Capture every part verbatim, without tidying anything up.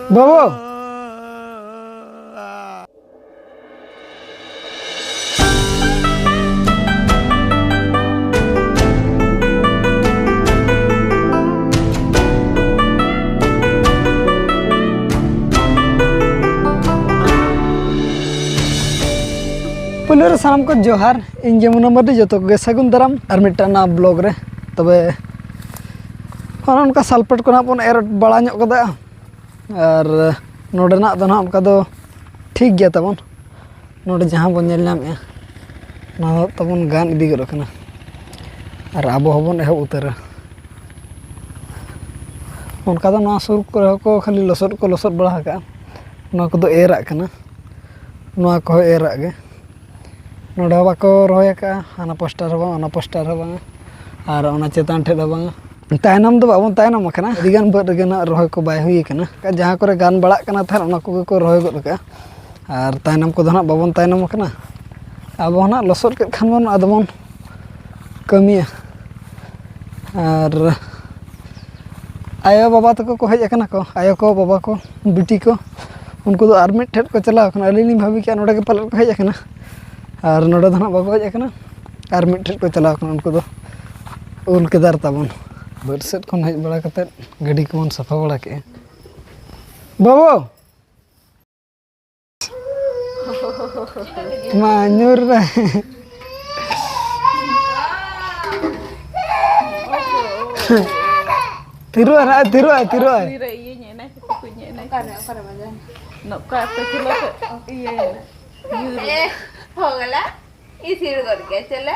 ᱵᱟᱹᱵᱩ! ᱯᱩᱭᱞᱩ ᱨᱮ ᱥᱟᱱᱟᱢ ᱠᱚ ᱡᱚᱦᱟᱨ, ᱤᱧ ᱜᱮ ᱢᱩᱱᱟ ᱢᱟᱨᱰᱤ, ᱡᱚᱛᱚ ᱠᱚᱜᱮ ᱥᱟᱹᱜᱩᱱ ᱫᱟᱨᱟᱢ ᱟᱨ ᱢᱤᱫᱴᱟᱝ ᱱᱟᱣᱟ ᱵᱞᱚᱜ ᱨᱮ᱾ ᱛᱚᱵᱮ ᱚᱱᱮ ᱚᱱᱠᱟ ᱥᱟᱞᱯᱮᱴ ᱠᱚ ᱱᱟᱜ ᱵᱚᱱ ᱮᱨ ᱵᱟᱲᱟ ᱧᱚᱜ ᱠᱟᱫᱟ, ᱟᱨ ᱱᱚᱰᱮᱱᱟᱜ ᱫᱚ ᱱᱟᱜ ᱚᱱᱠᱟ ᱫᱚ ᱴᱷᱤᱠ ᱜᱮᱭᱟ ᱛᱟᱵᱚᱱ᱾ ᱱᱚᱰᱮ ᱡᱟᱦᱟᱸ ᱵᱚᱱ ᱧᱮᱞ ᱧᱟᱢᱮᱜᱼᱟ, ᱱᱚᱣᱟ ᱫᱚ ᱛᱟᱵᱚᱱ ᱜᱟᱱ ᱤᱫᱤ ᱜᱚᱫ ᱟᱠᱟᱱᱟ, ᱟᱨ ᱟᱵᱚ ᱦᱚᱸᱵᱚᱱ ᱮᱦᱚᱵ ᱩᱛᱟᱹᱨᱟ᱾ ᱚᱱᱠᱟ ᱫᱚ ᱱᱚᱣᱟ ᱥᱩᱨ ᱠᱚᱨᱮ ᱦᱚᱸᱠᱚ ᱠᱷᱟᱹᱞᱤ ᱞᱚᱥᱚᱫ ᱠᱚ ᱞᱚᱥᱚᱫ ᱵᱟᱲᱟ ᱟᱠᱟᱜᱼᱟ, ᱱᱚᱣᱟ ᱠᱚᱫᱚ ᱮᱨᱟᱜ ᱠᱟᱱᱟ, ᱱᱚᱣᱟ ᱠᱚᱦᱚᱸ ᱮᱨᱟᱜ ᱜᱮ᱾ ᱱᱚᱰᱮ ᱦᱚᱸ ᱵᱟᱠᱚ ᱨᱚᱦᱚᱭ ᱟᱠᱟᱫᱼᱟ, ᱦᱟᱱᱟ ᱯᱳᱥᱴᱟᱨ ᱦᱚᱸ ᱵᱟᱝ, ᱚᱱᱟ ᱯᱳᱥᱴᱟᱨ ᱦᱚᱸ ᱵᱟᱝᱟ, ᱟᱨ ᱚᱱᱟ ᱪᱮᱛᱟᱱ ᱴᱷᱮᱡ ᱦᱚᱸ ᱵᱟᱝᱟ᱾ ᱛᱟᱭᱱᱚᱢ ᱫᱚ ᱵᱟᱵᱚᱱ ᱛᱟᱭᱱᱚᱢ ᱟᱠᱟᱱᱟ, ᱟᱹᱰᱤᱜᱟᱱ ᱵᱟᱹᱫᱽ ᱨᱮᱜᱮ ᱱᱟᱜ ᱨᱚᱦᱚᱭ ᱠᱚ ᱵᱟᱭ ᱦᱩᱭ ᱟᱠᱟᱱᱟ᱾ ᱡᱟᱦᱟᱸ ᱠᱚᱨᱮ ᱜᱟᱱ ᱵᱟᱲᱟᱜ ᱠᱟᱱᱟ ᱛᱟᱦᱮᱸᱫ, ᱚᱱᱟ ᱠᱚᱜᱮ ᱠᱚ ᱨᱚᱦᱚᱭ ᱜᱚᱫ ᱟᱠᱟᱫᱼᱟ, ᱟᱨ ᱛᱟᱭᱱᱚᱢ ᱠᱚᱫᱚ ᱱᱟᱜ ᱵᱟᱵᱚᱱ ᱛᱟᱭᱱᱚᱢ ᱟᱠᱟᱱᱟ᱾ ᱟᱵᱚ ᱦᱚᱸ ᱱᱟᱜ ᱞᱚᱥᱚᱫ ᱠᱮᱫ ᱠᱷᱟᱱ ᱵᱚᱱ, ᱟᱫᱚ ᱵᱚᱱ ᱠᱟᱹᱢᱤᱭᱟ᱾ ᱟᱨ ᱟᱭᱳ ᱵᱟᱵᱟ ᱛᱟᱠᱚ ᱠᱚ ᱦᱮᱡ ᱟᱠᱟᱱᱟ ᱠᱚ, ᱟᱭᱳ ᱠᱚ, ᱵᱟᱵᱟ ᱠᱚ, ᱵᱤᱴᱤ ᱠᱚ, ᱩᱱᱠᱩ ᱫᱚ ᱟᱨ ᱢᱤᱫ ᱴᱷᱮᱱ ᱠᱚ ᱪᱟᱞᱟᱣ ᱟᱠᱟᱱᱟ᱾ ᱟᱹᱞᱤᱧ ᱞᱤᱧ ᱵᱷᱟᱹᱵᱤ ᱠᱮᱜᱼᱟ ᱱᱚᱰᱮ ᱜᱮ ᱯᱟᱞᱮᱫ ᱠᱚ ᱦᱮᱡ ᱟᱠᱟᱱᱟ, ᱟᱨ ᱱᱚᱰᱮ ᱫᱚ ᱱᱟᱜ ᱵᱟᱠᱚ ᱦᱮᱡ ᱟᱠᱟᱱᱟ, ᱟᱨ ᱢᱤᱫ ᱴᱷᱮᱱ ᱠᱚ ᱪᱟᱞᱟᱣ ᱟᱠᱟᱱᱟ᱾ ᱩᱱᱠᱩ ᱫᱚ ᱩᱞ ᱠᱮᱫᱟᱨ ᱛᱟᱵᱚᱱ᱾ ᱵᱟᱹᱫᱽ ᱥᱮᱫ ᱠᱷᱚᱱ ᱦᱮᱡ ᱵᱟᱲᱟ ᱠᱟᱛᱮᱫ ᱜᱟᱹᱰᱤ ᱠᱚᱵᱚᱱ ᱥᱟᱯᱷᱟ ᱵᱟᱲᱟ ᱠᱮᱜᱼᱟ᱾ ᱵᱟᱹᱵᱩ! ᱢᱟ ᱧᱩᱨ ᱨᱮ᱾ ᱛᱤᱨᱩᱜ ᱟᱭ ᱱᱟᱜ, ᱛᱤᱨᱩᱜ ᱟᱭ, ᱛᱤᱨᱩᱜ ᱟᱭ᱾ ᱛᱤᱨᱮ ᱤᱭᱟᱹᱧ ᱮᱱᱟ, ᱛᱩᱠᱩᱧ ᱮᱱᱟ᱾ ᱚᱠᱟᱨᱮ, ᱚᱠᱟᱨᱮ ᱵᱟᱡᱟᱣ ᱮᱱᱟ? ᱱᱚᱝᱠᱟ ᱟᱯᱮ ᱠᱷᱮᱞᱳ ᱠᱚ ᱤᱭᱟᱹᱭᱮᱱᱟ᱾ ᱧᱩᱨ ᱮ, ᱦᱚᱜᱞᱟ, ᱤᱥᱤᱲ ᱜᱚᱫ ᱜᱮ, ᱪᱮᱞᱮ?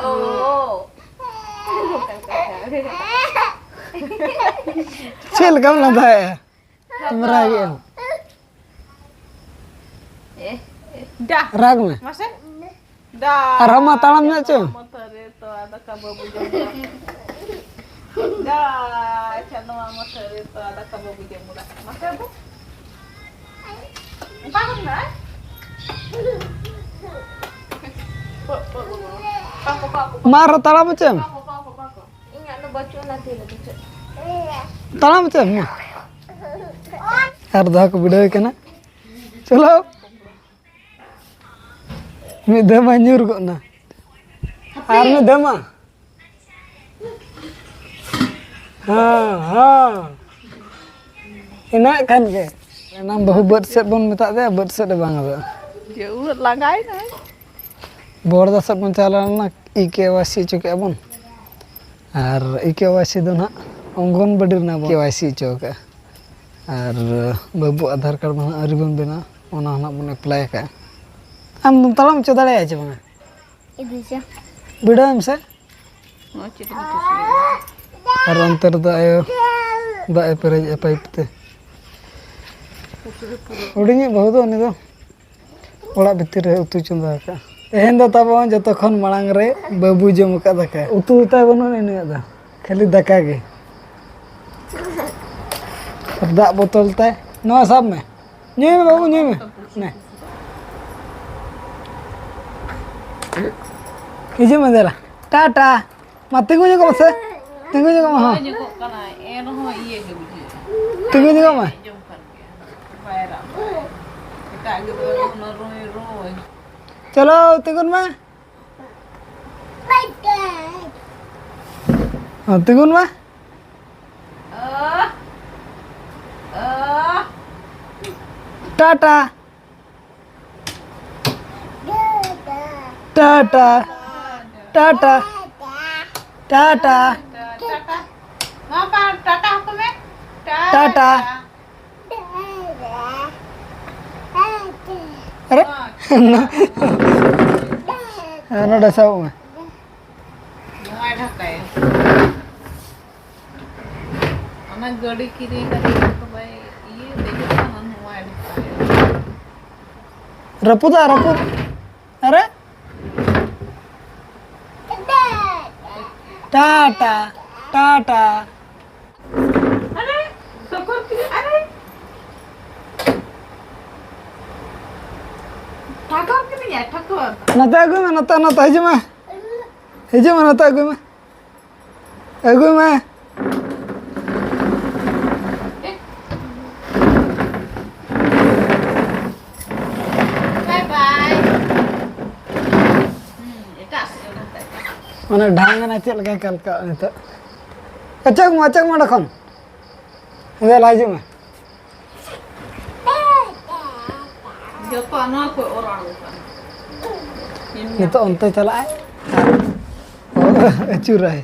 ᱳ᱾ ᱪᱮᱫ ᱞᱮᱠᱟᱢ ᱞᱟᱸᱫᱟᱭᱮᱜᱼᱟ? ᱮᱢ ᱨᱟᱜᱮᱜᱼᱟ? ᱮ, ᱮ᱾ ᱰᱟ᱾ ᱨᱟᱜᱽ ᱢᱮ᱾ ᱢᱟᱥᱮ᱾ ᱰᱟ᱾ ᱟᱨᱦᱚᱸ ᱢᱟ ᱛᱟᱲᱟᱢ ᱧᱚᱜ ᱪᱚ᱾ ᱢᱟᱹᱛᱷᱟᱹᱨᱤ ᱛᱚᱣᱟ ᱫᱟᱠᱟ ᱵᱟᱹᱵᱩ ᱡᱚᱢ ᱫᱟ᱾ ᱰᱟ, ᱟᱪᱪᱷᱟ, ᱱᱚᱣᱟ ᱢᱟᱹᱛᱷᱟᱹᱨᱤ ᱛᱚᱣᱟ ᱫᱟᱠᱟ ᱵᱟᱹᱵᱩ ᱡᱚᱢ ᱫᱟ᱾ ᱢᱟᱥᱮ ᱵᱟᱹᱵᱩ᱾ ᱚᱠᱟ ᱠᱷᱚᱱ ᱢᱮᱱᱟᱜᱼᱟ? ᱯᱚ, ᱯᱚ, ᱯᱚ, ᱯᱚ᱾ ᱯᱟᱠᱚ, ᱯᱟᱠᱚ, ᱯᱟᱠᱚ᱾ ᱢᱟ ᱟᱨᱦᱚᱸ ᱛᱟᱲᱟᱢ ᱦᱚᱪᱚᱭᱮᱢ᱾ ᱯᱟᱠᱚ, ᱯᱟᱠᱚ, ᱯᱟᱠᱚ᱾ ᱤᱧᱟᱹᱜ ᱫᱚ ᱵᱟᱹᱪᱩᱜ ᱟᱱᱟ, ᱛᱤ ᱨᱮ ᱵᱟᱹᱪᱩᱜ᱾ ᱛᱟᱲᱟᱢ ᱦᱚᱪᱚᱭᱮᱢ ᱢᱟ᱾ ᱟᱨ ᱫᱚᱦᱲᱟ ᱠᱚ ᱵᱤᱰᱟᱹᱣ ᱮ ᱠᱟᱱᱟ᱾ ᱪᱚᱞᱚ᱾ ᱢᱤᱫ ᱫᱷᱟᱣ ᱢᱟ ᱧᱩᱨ ᱜᱚᱫ ᱱᱟ᱾ ᱟᱨ ᱢᱤᱫ ᱫᱷᱟᱣ ᱢᱟ᱾ ᱦᱮᱸ, ᱦᱮᱸ᱾ ᱤᱱᱟᱹᱜ ᱠᱷᱟᱱ ᱜᱮ᱾ ᱮᱱᱟᱝ ᱵᱟᱹᱦᱩ ᱵᱟᱹᱫᱽ ᱥᱮᱫ ᱵᱚᱱ ᱢᱮᱛᱟᱫ ᱫᱮᱭᱟ, ᱵᱟᱹᱫᱽ ᱥᱮᱫ ᱮ ᱵᱟᱝ ᱟᱫᱚ᱾ ᱡᱮ ᱩᱱᱟᱹᱜ ᱞᱟᱸᱜᱟᱭᱮᱱᱟᱭ᱾ ᱵᱚᱲᱫᱟ ᱥᱮᱫ ᱵᱚᱱ ᱪᱟᱞᱟᱣ ᱞᱮᱱᱟ, ᱤ ᱠᱮ ᱣᱟᱭ ᱥᱤ ᱦᱚᱪᱚ ᱠᱮᱫᱼᱟ ᱵᱚᱱ᱾ ᱟᱨ ᱤ ᱠᱮ ᱣᱟᱭ ᱥᱤ ᱫᱚ ᱱᱟᱦᱟᱜ ᱚᱝᱜᱚᱱᱵᱟᱲᱤ ᱨᱮᱱᱟᱜ ᱵᱚᱱ ᱠᱮ ᱣᱟᱭ ᱥᱤ ᱦᱚᱪᱚ ᱠᱟᱜᱼᱟ᱾ ᱟᱨ ᱵᱟᱹᱵᱩ ᱟᱫᱷᱟᱨ ᱠᱟᱨᱰ ᱢᱟ ᱱᱟᱦᱟᱜ ᱟᱹᱣᱨᱤ ᱵᱚᱱ ᱵᱮᱱᱟᱣᱟ, ᱚᱱᱟ ᱦᱚᱸ ᱱᱟᱦᱟᱜ ᱵᱚᱱ ᱮᱯᱞᱟᱭ ᱠᱟᱜᱼᱟ᱾ ᱟᱢ ᱫᱚᱢ ᱛᱟᱲᱟᱢ ᱦᱚᱪᱚ ᱫᱟᱲᱮᱭᱟᱜᱼᱟ ᱪᱮ ᱵᱟᱝᱟ? ᱤᱫᱤ ᱪᱚ᱾ ᱵᱤᱰᱟᱹᱣ ᱮᱢ ᱥᱮ᱾ ᱱᱚᱣᱟ ᱪᱮᱫ ᱮᱢ ᱩᱛᱩ ᱥᱟᱹᱨᱩ? ᱟᱨ ᱚᱱᱛᱮ ᱨᱮᱫᱚ ᱟᱭᱳ ᱫᱟᱜ ᱮ ᱯᱮᱨᱮᱡᱮᱜᱼᱟ ᱯᱟᱭᱤᱯ ᱛᱮ᱾ ᱦᱩᱰᱤᱧᱤᱡ ᱵᱟᱹᱦᱩ ᱫᱚ ᱩᱱᱤ ᱫᱚ ᱚᱲᱟᱜ ᱵᱷᱤᱛᱤᱨ ᱨᱮ ᱩᱛᱩ ᱪᱚᱸᱫᱟ ᱟᱠᱟᱫᱼᱟ᱾ ᱛᱮᱦᱮᱧ ᱫᱚ ᱛᱟᱵᱚᱱ ᱡᱚᱛᱚ ᱠᱷᱚᱱ ᱢᱟᱲᱟᱝ ᱨᱮ ᱵᱟᱹᱵᱩ ᱡᱚᱢ ᱟᱠᱟᱫ ᱫᱟᱠᱟ᱾ ᱩᱛᱩ ᱫᱚ ᱛᱟᱭ ᱵᱟᱹᱱᱩᱜ ᱟᱹᱱᱤᱡ ᱩᱱᱤᱭᱟᱜ ᱫᱚ, ᱠᱷᱟᱹᱞᱤ ᱫᱟᱠᱟ ᱜᱮ᱾ ᱟᱨ ᱫᱟᱜ ᱵᱚᱛᱚᱞ ᱛᱟᱭ, ᱱᱚᱣᱟ ᱥᱟᱵ ᱢᱮ, ᱧᱩᱭ ᱢᱮ ᱵᱟᱹᱵᱩ, ᱧᱩᱭ ᱢᱮ᱾ ᱱᱮ᱾ ᱦᱤᱡᱩᱜ ᱢᱮ ᱫᱮᱞᱟ, ᱴᱟᱴᱟ᱾ ᱢᱟ ᱛᱤᱸᱜᱩ ᱧᱚᱜᱚᱜ ᱢᱮᱥᱮ, ᱛᱤᱸᱜᱩ ᱧᱚᱜᱚᱜ ᱢᱮ, ᱦᱚᱸ᱾ ᱨᱚᱦᱚᱭ ᱧᱚᱜᱚᱜ ᱠᱟᱱᱟᱭ, ᱮᱱ ᱨᱮᱦᱚᱸ ᱤᱭᱟᱹ ᱜᱮ ᱵᱩᱡᱷᱟᱹᱜᱼᱟ᱾ ᱛᱤᱸᱜᱩ ᱧᱚᱜᱚᱜ ᱢᱮ᱾ ᱟᱸᱡᱚᱢ ᱠᱟᱱ ᱜᱮᱭᱟ᱾ ᱵᱟᱭ ᱨᱟᱜ ᱵᱟᱲᱟᱭᱟ᱾ ᱮᱴᱟᱜ ᱜᱤᱫᱽᱨᱟᱹ ᱫᱚ ᱦᱩᱱᱟᱹᱝ ᱨᱩᱭ ᱨᱩᱭ᱾ ᱪᱚᱞᱚ, ᱛᱤᱸᱜᱩᱱ ᱢᱮ᱾ ᱦᱚᱸ, ᱛᱤᱸᱜᱩᱱ ᱢᱮ᱾ ᱚ, ᱚ᱾ ᱴᱟᱴᱟ᱾ ᱴᱟᱴᱟ, ᱴᱟᱴᱟ, ᱴᱟᱴᱟ᱾ ᱢᱟ, ᱯᱟ-, ᱴᱟᱴᱟ ᱟᱠᱚ ᱢᱮ᱾ ᱴᱟᱴᱟ᱾ ᱟᱨᱮ? ᱦᱮᱸ, ᱱᱚᱰᱮ ᱥᱟᱵᱚᱜ ᱢᱮ᱾ ᱱᱚᱣᱟᱭ ᱰᱷᱟᱠᱟᱭᱟ᱾ ᱚᱱᱟ ᱜᱟᱹᱰᱤ ᱠᱤᱨᱤᱧ ᱠᱟᱛᱮ ᱫᱚ ᱵᱟᱭ ᱤᱭᱟᱹ ᱫᱮᱡᱚᱜ ᱠᱟᱱᱟ, ᱱᱚᱣᱟ ᱨᱟᱹᱯᱩᱫᱟ, ᱨᱟᱹᱯᱩᱫ᱾ ᱟᱨᱮ? ᱴᱟᱴᱟ, ᱴᱟᱴᱟ᱾ ᱟᱨᱮ, ᱴᱷᱟᱠᱚᱨ ᱠᱤᱫᱤᱧ, ᱟᱨᱮ᱾ ᱴᱷᱟᱠᱚᱨ ᱠᱤᱫᱤᱧᱟᱭ, ᱴᱷᱟᱠᱚᱨ᱾ ᱱᱚᱛᱮ ᱟᱹᱜᱩᱭ ᱢᱮ, ᱱᱚᱛᱮ, ᱱᱚᱛᱮ ᱦᱤᱡᱩᱜ ᱢᱮ᱾ ᱦᱤᱡᱩᱜ ᱢᱮ, ᱱᱚᱛᱮ ᱟᱹᱜᱩᱭ ᱢᱮ᱾ ᱟᱹᱜᱩᱭ ᱢᱮ᱾ ᱢᱟᱱᱮ ᱰᱷᱟᱝ ᱮᱱᱟ ᱪᱮᱫ ᱞᱮᱠᱟᱭ ᱠᱟᱞᱠᱟᱜ ᱱᱤᱛᱚᱜ᱾ ᱚᱪᱚᱜ ᱢᱮ, ᱚᱪᱚᱜ ᱢᱮ ᱚᱸᱰᱮ ᱠᱷᱚᱱ᱾ ᱫᱮᱞᱟ ᱦᱤᱡᱩᱜ ᱢᱮ᱾ ᱡᱚᱛᱚ ᱱᱚᱣᱟ ᱠᱚ ᱚᱨ ᱟᱬᱜᱚ ᱠᱟᱜᱼᱟ᱾ ᱱᱤᱛᱚᱜ ᱚᱱᱛᱮ ᱪᱟᱞᱟᱜᱼᱟᱭ ᱟᱨ ᱟᱹᱪᱩᱨᱟᱭ᱾